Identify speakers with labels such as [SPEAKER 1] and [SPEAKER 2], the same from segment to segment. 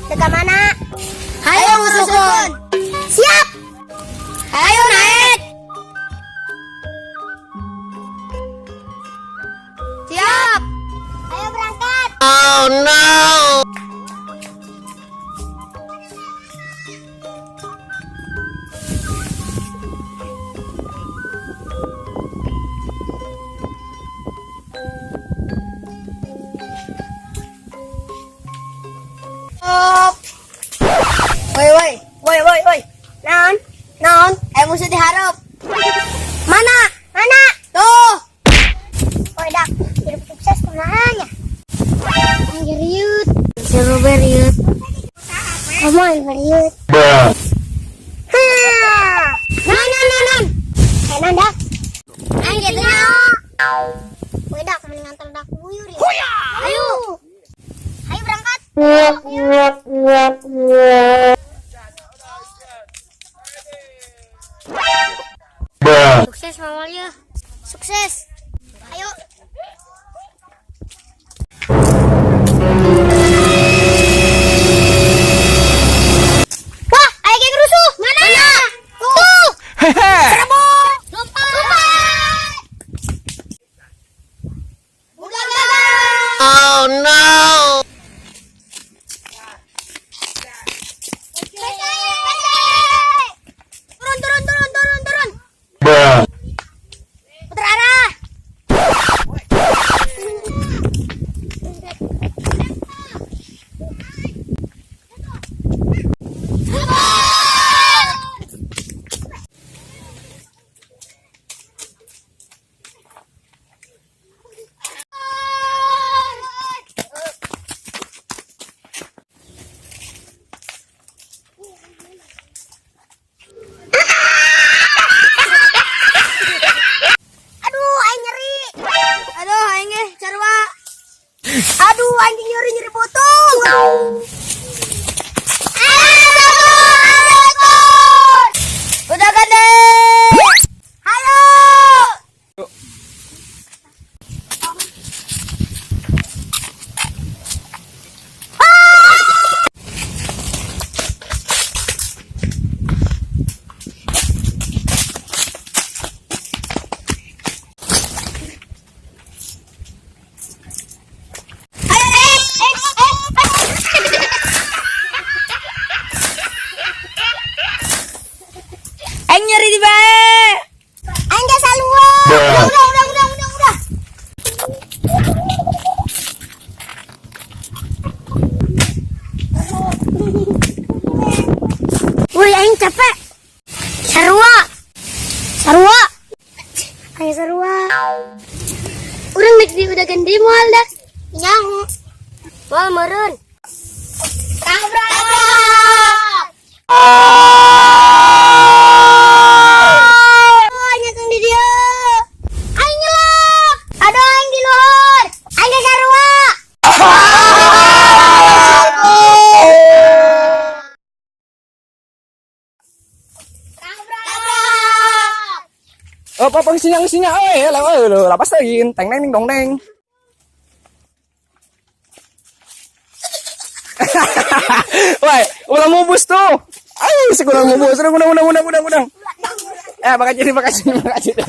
[SPEAKER 1] Teka mana? Hayo ngusulkeun. Siap. Ayo naik. Siap. Ayo berangkat.
[SPEAKER 2] Oh no!
[SPEAKER 1] Stop. Woi woi, woi woi woi. Naon? Naon? Eh, musuh diharap. Mana? Mana? Tuh. Woi dak, hidup sukses kumaha nya? Anjir riut. Seru beriut. Come on, beriut.
[SPEAKER 2] Bruh.
[SPEAKER 1] Ha! Non, non, non, non. Eh, non dak. Anjir nyaho. Woi dak, mending nganter dak buyur ya. Ayo. Ayo berangkat.
[SPEAKER 2] Bruh.
[SPEAKER 1] Sukses Mama ya. Sukses. Ayo. Wah, ayo geng rusuh. Mana? Tuh. Serbu. Lompat. Lompat. Udah gagal.
[SPEAKER 2] Oh no!
[SPEAKER 1] Turun, turun, turun, turun, turun.
[SPEAKER 2] Bruh.
[SPEAKER 1] Putar arah. Aduh, aing nyeri. Aduh, aing ge sarua. Aduh, anjing nyeri, nyeri beuteung. Aduh, udah gede. Halo. Ayo, eh, eh, eh, eh.
[SPEAKER 3] Aing nyeri di bae.
[SPEAKER 1] Aing ge sarua.
[SPEAKER 2] Bruh.
[SPEAKER 1] Udah, udah, udah, udah, udah. Woi, aing capek. Sarua. Sarua. Aing sarua. Urang nek di udah ganti moal dah. Nyaho. Moal meureun. Tabrak. Oh, nyakang di dieu. Aing nyelak. Aduh, aing di luhur. Aing ge sarua. Tabrak.
[SPEAKER 4] Oh, apa sinyal sinyal, eh, lah, eh, lapas lagi, teng neng dong neng. Woi, ulah mubus tuh. Ayo, si kurang mubus. Udah, udah, udah, udah, udah, udah. Eh, bakal jadi, bakal jadi, bakal jadi.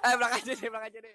[SPEAKER 4] Eh, belakang jadi, belakang jadi.